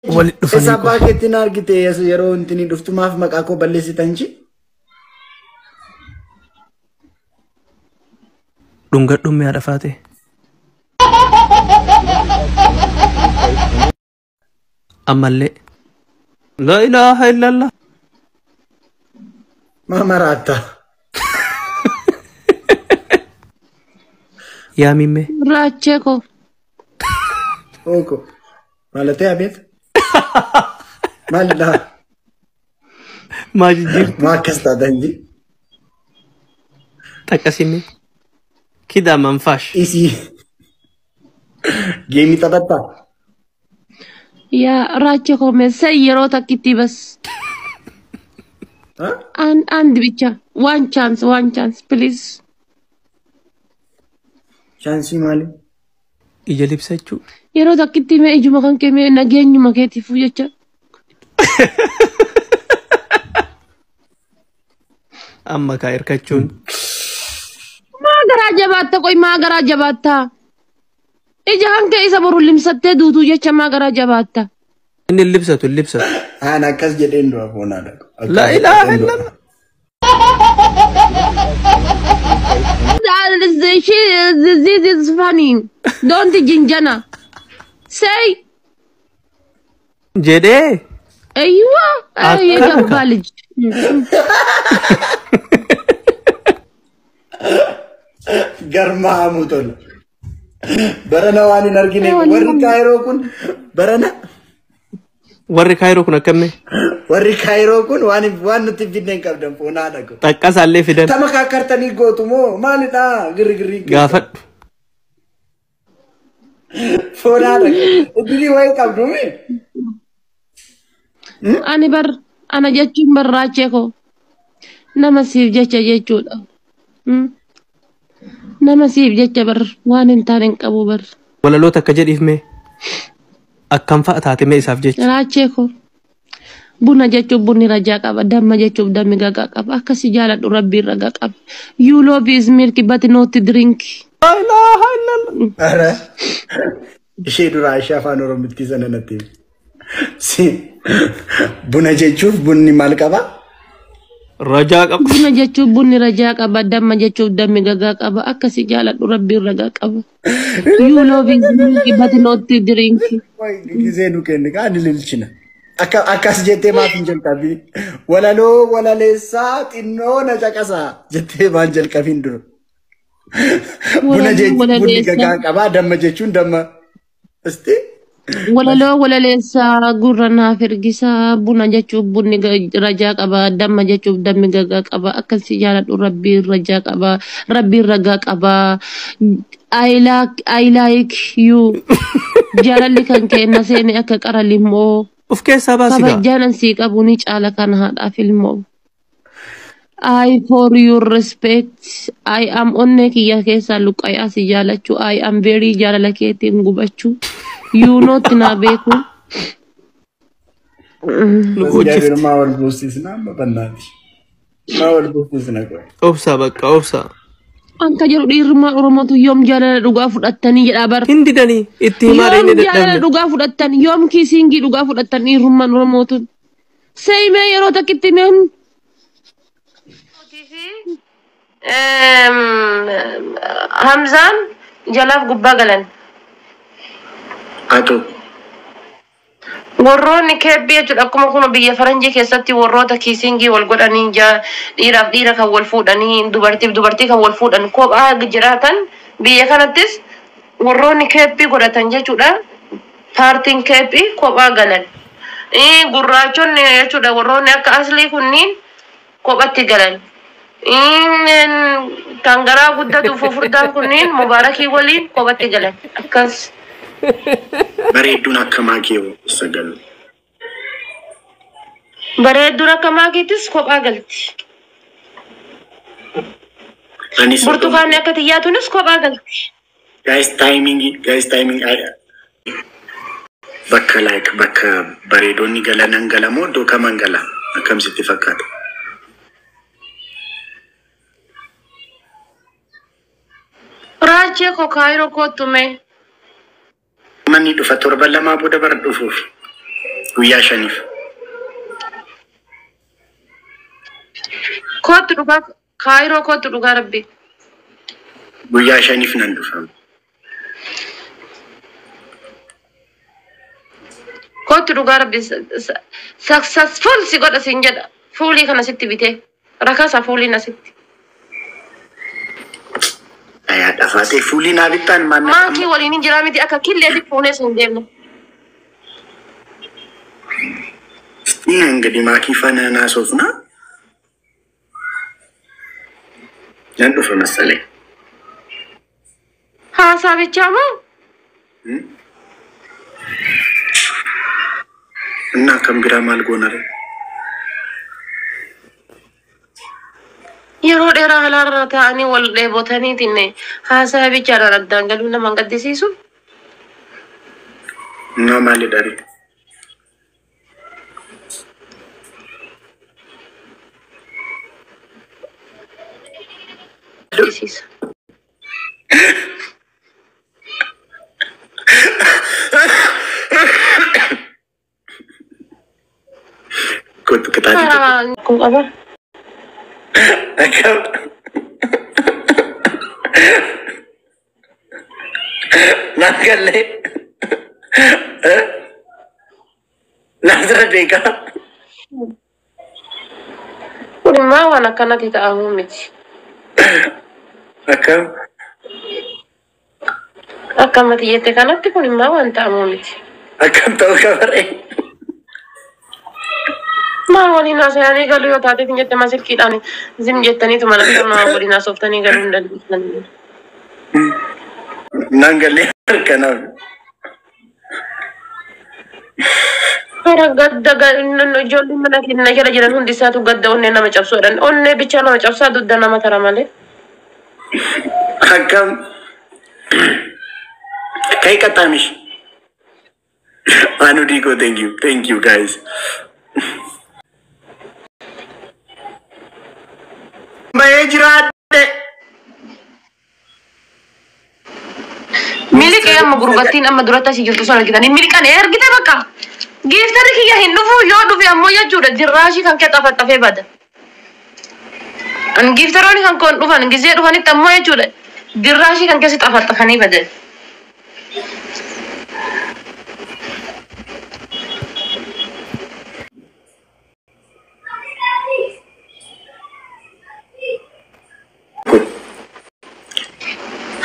Walitti dhufanii Eessa abbaa keetti na argite yeroo intini dhuftu maaf maqaa koo balleessitan ji? Dhungadhuun mi'a dhafaate. Ammallee. Laa ilaaha illallah. Maa maraatta? Yaa mimmee. Raachee koo. Ooko. Maalatee abeet? Maalidha? Maa jijjiirti? Maa akkas taatan ji? Xaqqasimee. Kidaa manfaash. Isii. Geemii taphattaa? Yaa raachee koo meessa yeroo takkitti bas. Ha? አንድ ብቻ one chance, one chance, please. Chaansii maali? Ija libsachuu. Yeroo takkitti mee ijuma kan kee mee nageenyuma keetiif jecha. Amma kaa hirkachuun. Maa garaa jabaatta qoy maa garaa jabaatta. Ija kan kee isa boru limsattee duutuu jecha maa garaa jabaatta. Inni libsatu libsatu. Aan akkas jedheen du'a foonaa dhaqu. Laa ilaaha illallah. She, this is funny. Don't jinjana. Say, Jedhee. أيوة أي Akkana kaa. جبالج. Garmaamuu tola. Barana waan hin argine warri Kaayiroo kun barana Warri Kaayiroo kun akkamne? Warri Kaayiroo kun waan waan nuti hin fidne hin qabdan foonaa dhaqu. Xaqqasaallee fidan. Tama kaakkartanii gootu moo maalidha girri girri Gaafadhu. Foonaa dhaqu. Iddilii wayii qabdu mi? Ani bar ana jechuun barraachee koo nama siif jecha jechuudha. Nama siif jecha bar waan hin taane hin qabu bar. Walaloota akka jedhiif mee? Akkam fa'a taate mee isaaf jecha? Raachee koo buna jechuun bunni rajaa qaba, damma jechuun dammi gagaa qaba, akkasi jaaladhu rabbiin ragaa qaba. You love is milk but not drink. Laa ilaaha illallah. Ara ishee duraa ishee afaan Oromootti sana natti himi. Si buna jechuuf bunni maal qaba? Rajaa qaba. Buna jechuun bunni rajaa qaba, damma jechuun dammi gagaa qaba, akkasi jaaladhu rabbiin ragaa qaba. You love is milk but not drink. Gisee nu kenni kaa ni lilchina. Akka akkas jettee maaf hin jalqabiin? Walaloo walaleessaa xinnoo na caqasaa jettee maan jalqabiin dura. Buna Walaloo jechuun bunni walaleessaa. gagaa qabaa, damma jechuun damma. Isti Walaloo walaleessaa gurra naaf ergisaa, buna jechuun bunni rajaa qaba, damma jechuun dammi gagaa qaba, akkasi jaaladhu rabbiin rajaa qaba, rabbiin ragaa qaba. I like you. Jaalalli kan kee na seene akka qara limmoo. Of keessaa baasi gaa. Kabajaan sii qabu ni caala kan haadhaaf ilmoo. I for your respect. I am onnee kiyya keessaa luqqayaa si jaalachuu. I am very jaalala keetiin gubachuu. You not na beeku. Nu gochifte. Maa wal buusisna amma bannaati. Maa wal buusisna qoy. Obsaa bakka obsaa. Anka jedhu dhiirummaan Oromootu yoom jaalala dhugaa fudhattanii jedhaa bar. Hin didanii itti himaa Yoom inni jaalala dadhabne. Dhugaa fudhattan, yoom kissingii dhugaa fudhattan dhiirummaan Oromootu. Seemee yeroo takkitti meen. Hamzaan jalaaf gubbaa galan. Atu. Warroonni keebbii jechuudha, akkuma kun biyya faranjii keessatti warroota kissingii wal godhanii dhiiraaf dhiira kan wal fuudhanii, dubartiif dubartii kan wal fuudhan kophaa jiraatan, biyya kanattis warroonni keebbii godhatan jechuudha, paartiin keebbii kophaa galan. Gurraachonni jechuudha, warroonni akka aslii kunniin kophatti galan. Kan garaa guddatu fufurdaan kunniin mubaarakii waliin kophatti galan. Akkas. Bareedduun akka maakee sagalu. Bareedduun akka maakiitis kophaa galti. Anis Burtukaanni akka xiyyaatuunis kophaa galti. Guys, timing, guys, timing. Bakka like bakka bareedonni galanan galamoo iddoo kaman gala akkam sitti fakkaata? Raachee koo Kaayiroo kottu mee. Manni dhufa 2 torban booda bara dhufuuf. Guyyaa 5f. Kootu dhugaa Kaayiroo kootu dhugaa rabbi. Guyyaa 5f nan dhufa. Kootu dhugaa rabbi successful si godha siin jedha. Fuulii kana sitti bitee. Rakasa fuuliin asitti. Ayaa dhafaatee fuulii naa bittaan maal Maankii waliin hin jiraa miti akka killeetti fuunee siin deemne. እንግዲህ ማኪ ፈነ ናሶፍና nan dhufa መሰለኝ። Haasaa bichaa moo? እና kan biraa maal goona ree? Yeroo dheeraa halaarra taa'anii wal dheebotaniitiin haasaa bichaadhaan addaan galuu nama hin gaddisiisu. እና maalidha ree? Gaddisiisa. Kottu qixaatii tokko. Karaa kun qaba. Akkam? Naan gallee? Naasira beekaa? Kun immoo waan akkanatti ta'amuu miti. Akkam? Akka ammati jette kanatti kun immoo waan ta'amuu miti. Akkam ta'uu qabaree? Maal waliin haasa'anii galuu yoo taateef hin jette ma silkiidhaan zim jettaniitu mana nama waliin haasoftanii galuu hin dandeessan. Naan gallee kanaaf. Hara gadda ijoolleen mana keenya jala jiran hundi isaatu gadda onnee nama cabsuudhaan onnee bichaa nama cabsaa dugda nama tara malee. Akkam? Kai qaxxaamish. Anu Digo, thank you. Thank you guys. Bahee jiraadhe. Miliqee amma gurbattiin amma duratti asii jirtu sun argitanii miliqan ergite bakka. Giiftarri kiyya hin dhufu yoo dhufe ammoo jechuudha dirraashii kan kee xafaxafee bada. Giiftaroonni kan koon dhufan gizee dhufanitti ammoo jechuudha dirraashii kan keessi xafaxafanii badan.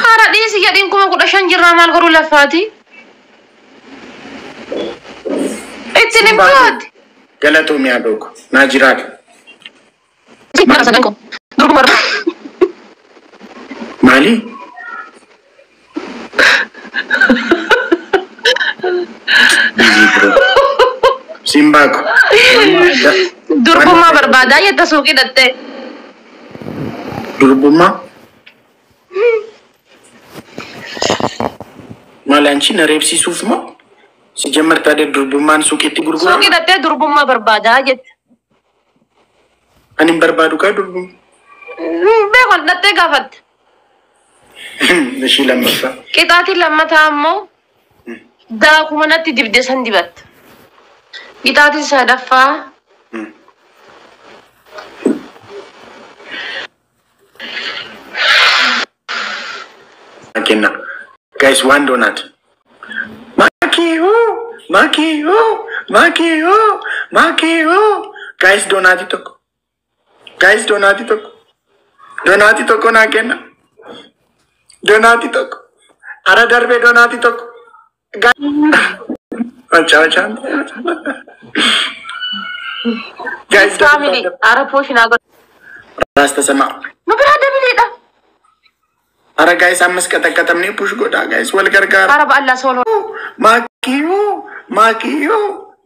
Haara dhiisi jedhiin 15,000 jirraa maal godhuu lafaati? Ittiin himtuuti. Galatoomii haa dhooku. Naa jiraadha. Maali? Busy bro. Simbaako. Durbummaa barbaadaa jetta suuqii dhattee. Durbummaa? Maali anchi na reebsisuuf moo? ሲጀመር ታዲያ durbummaan suuqiitti gurgurama? Suuqii dhattee durbummaa barbaadaa jette. Ani hin barbaadu kaa durbummaa. Beekon dhattee gaafatte. Ishii lammaffaa. Qixaatiin lammataa ammoo daakuma natti dibde san dibatta. Qixaatiin sadaffaa Kenna. Guys, one donut. Maki, oh, Maki, oh, Maki, oh, Maki, oh. Guys, donati tokko. Guys, donati tokko. Donati tokko naa kenna. Donati tokko. Ara darbee donati tokko. Ciao, ciao. Guys, Family ara pooshinaa godhu. ራስ ተሰማ Nu biraa dabaleedha. አረ guys አምስት ቀጠቀጠምኔ push godhaa guys wal gargaara. Ara ba'allaa sooloo. ማኪዩ ማኪዩ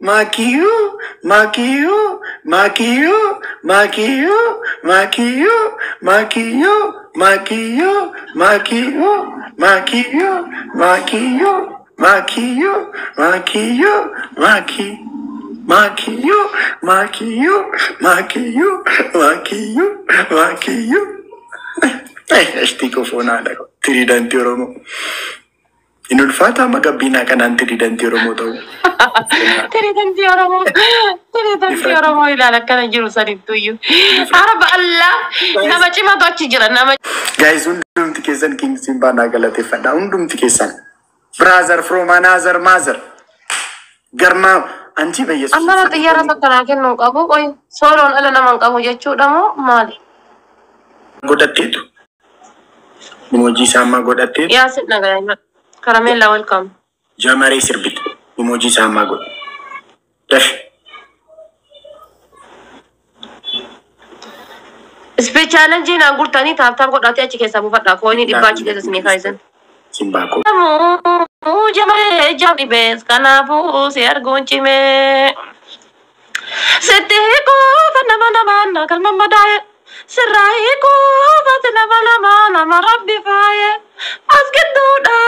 ማኪዩ ማኪዩ ማኪዩ ማኪዩ ማኪዩ ማኪዩ ማኪዩ ማኪዩ ማኪዩ ማኪዩ ማኪዩ ማኪዩ ማኪ ማኪዩ ማኪዩ ማኪዩ ማኪዩ ማኪዩ እስቲ ኮፎና አለ ትሪደንት ኦሮሞ Hin ulfaata amma gabbiinaa kanaan tiriidantii Oromoo ta'u. Tiriidantii Oromoo. Tiriidantii Oromoo ilaala akkana jiru sanittuyyuu. Araba Allah nama cimatu achi jira nama. Guys, hundumti keessan King Simbaa naa galateeffadha. Hundumti keessan. Brother from another mother. Garmaa anchi በኢየሱስ Amma xiyyaara tokko naa kennuu qabu. Qoy sooloon ala nama hin qabu jechuudha moo maali? Godhatteetu. Emoji isaa ammaa godhatteetu. Yaa sit nagaya. Karameellaa, welcome. Jamaree sirbite. Emoji isaa ammaa godhe. Dafi. Speed challenge naan gurtanii tap tap godhaatee achi keessaa buufadha. Coinii 100 achi keessa isinii kaayisan. Simbaa koo. Jamaree jamni kanaafuu si arguun cimee. Sitti hiikuufa nama namaan galma madaa'e. Sirraa hiikuufa nama lama nama rabbi faaye. As gidduudha,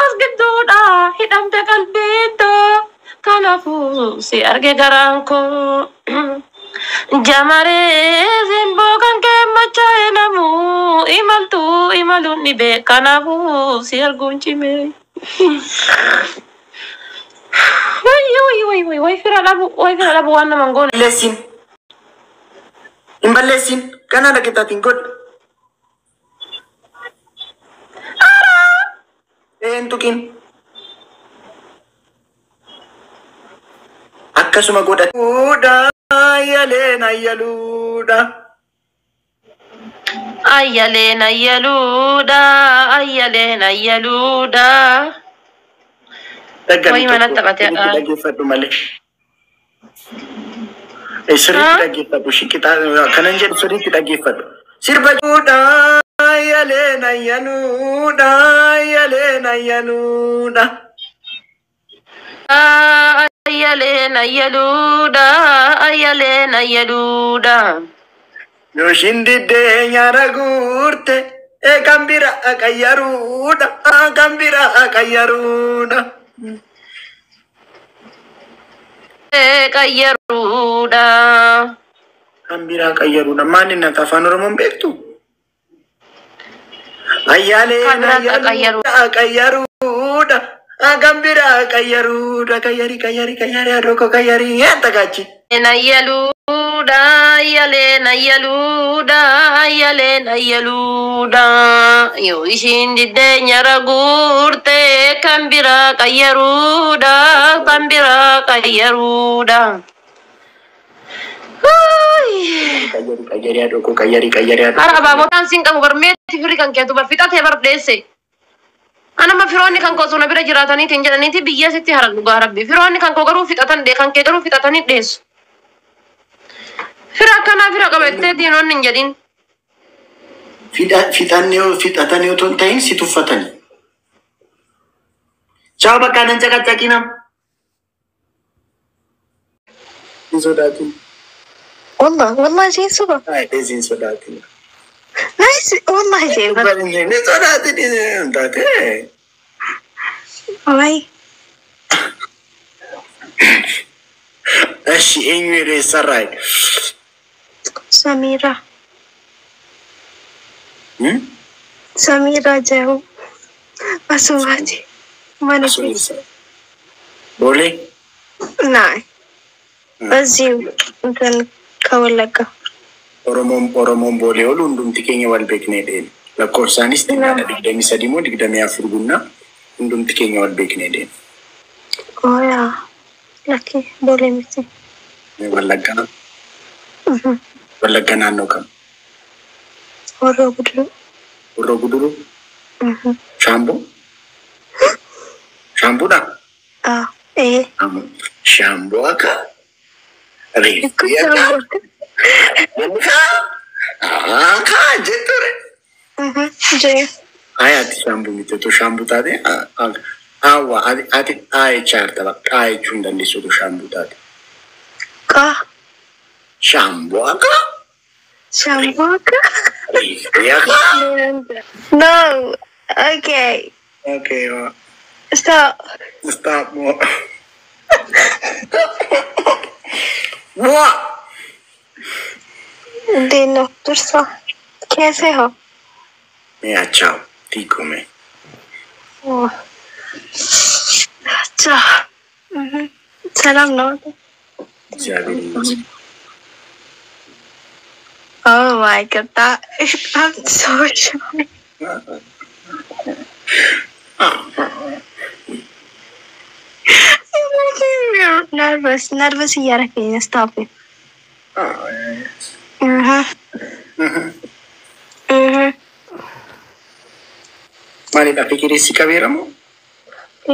as gidduudha, hidhamte qalbiittoo. Kanaafuu si arge garaan koo. Jamaree simboo kan kee machaa'e namuu imaltuu imaluun dhibee, kanaafuu si arguun cimee. Wayyi wayyi wayyi wayyi, way fira dhabu, way fira dhabu, waan nama hin goone. Balleessin. Hin balleessin. Kana dhaqixaatiin godhi. Een tuqin. Akkasuma godha. Ayyaleen ayyaluudha. Ayyaleen ayyaluudha, ayyaleen ayyaluudha. Dhaggani Wayii mana tokko taphatee sirriitti dhaggeeffadhu malee. Sirriitti dhaggeeffadhu. Shiqitaa kanan jedhu sirriitti dhaggeeffadhu. Sirba juudha ayyaleen ayyaluudha, ayyaleen ayyaluudha. Ayyaleen ayyaluudha, ayyaleen ayyaluudha. Yooshin diddee nyaara guurte kan bira qayyaruudha, kan bira qayyaruudha. Qayyaruudha. Kan biraa qayyaruudha. Maal inni ati afaan Oromoon beektu? Ayyaaleen Kan biraa ayyaluudha qayyaruudha. Kan biraa qayyaruudha, qayyari qayyari qayyari adooko qayyari yaa tagaachi. Ayyaluudha, ayyaleen ayyaluudha, ayyaleen ayyaluudha. Yoo ishiin diddee nyaara guurte kan biraa qayyaruudha, kan biraa qayyaruudha. Qayyari qayyari adooko qayyari qayyari Hara adooko. Abaabotaan siin qabu barmeetti firri kan keetu bar fixatee bar dheesse. Anama firoonni kan koo suna bira jiraataniitiin jedhaniiti biyya sitti hara, dhugaa rabbi. Firoonni kan koo garuu fixatan dhee, kan kee garuu fixatanii dheessu. Fira akkanaa fira qabattee diinonni hin jedhin. Fixannee fixatanii otoo hin ta'in si tuffatanii. Ciao, bakka nan caqacaqina. Hin sodaatin. والله والله جاي صبح. Ay, hin sodaatin. Nice والله جاي بس. Hin sodaatin hin taate. واي. እሺ eenyu eessarraa? سميرة. سميرة جاو أسواتي ما نسيت. Boolee? نعم እዚሁ እንትን ከወለጋ። Oromoon Oromoon boolee oolu hundumti keenya wal beeknee deema. Lakkoofsaanis xinnaadha, 23 moo 24 gunnaa, hundumti keenya wal beeknee deema. ኦያ ለኪ ቦሌ miti. Wallaggaa, Wallagga naannoo kam? Horroo Guduruu. Horroo Guduruu? Shaambuu? Shaambuudha? Ee. Shaamboo akka reeffi akka akka jetture. Jee. Ay, ati shaambuu miti, otoo shaambuu taate hawa ati dhaayechaa jirta, bakka dhaayechuu hin dandeessu otoo shaambuu taate. Qaa. Shaamboo akka Shaamboo akka reeffi akka. No. Okay. Okay, well, Stop. Stop. What? እንዴት ነው ድርሳ? कैसे हो? मैं अच्छा हूँ, ठीक हूँ मैं। Oh. ቻ ሰላም ነው። እግዚአብሔር ይመስገን። Oh my God, that I'm so shy. You're making me nervous. Nervous እያደረገኝ ነው። Stop it. Maalidha fikirii si qabeera moo?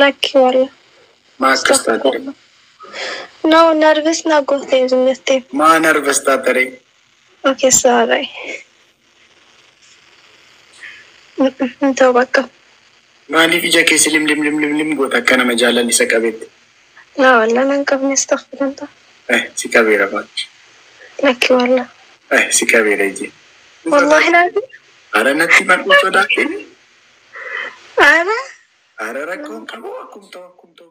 Lakki walla. Maa akkas taate? No, nervous na gootee jettee. Maa nervous taate? Okay, sorry. Ta'u bakka. Maaliif ija keessa lim lim lim lim lim goota akka nama jaalalli isa qabeetti? Laa walla nan qabne, astaghfirullah. Eh, si qabeera baatti. Lakki walla. Eh, si qabeera iji. Wallahi naafi. Ara natti mar'uu sodaatee? Ara. Ara rakkoon qabu akkum ta'u akkum ta'u.